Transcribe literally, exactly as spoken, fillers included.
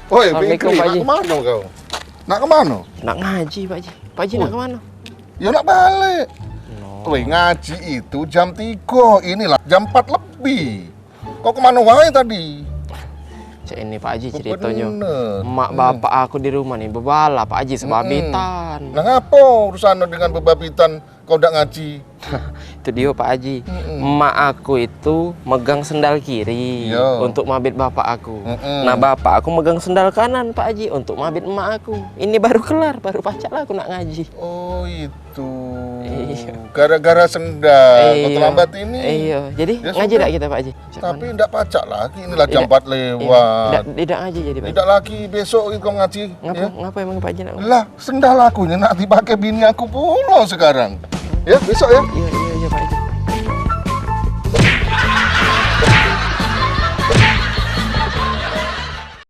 Oi, Assalamualaikum, Fikri, Pak nak Haji. Kemana kau? Nak kemana? Nak ngaji, Pak Haji. Pak Haji nak kemana? Ya nak balik. No. Woi, ngaji itu jam tiga, inilah jam empat lebih. Kau kemana wae tadi? Cek ini, Pak Haji, ceritonyo. Bener. Mak bapak aku di rumah nih bebala, Pak Haji, sebabitan. Nah, ngapo urusan dengan bebabitan? Kau dak ngaji. Itu dia, Pak Haji. Mm-mm. Emak aku itu megang sendal kiri. Iya. Untuk mabit bapak aku. Mm-mm. Nah, bapak aku megang sendal kanan, Pak Haji, untuk mabit emak aku. Ini baru kelar, baru pacak lah aku nak ngaji. Oh, itu. Iya. Gara-gara sendal, kau terlambat ini. Iya. Jadi, ngaji dak kita, Pak Haji? Tapi ndak pacak lagi, inilah jam empat lewat. Tidak, tidak ngaji jadi, Pak Haji. Tidak lagi, besok kau ngaji. Ngapa, ngapa emang, Pak Haji, nak? Lah, sendal aku ini nak dipakai bini aku pula sekarang. Ya, besok ya. Iya, iya.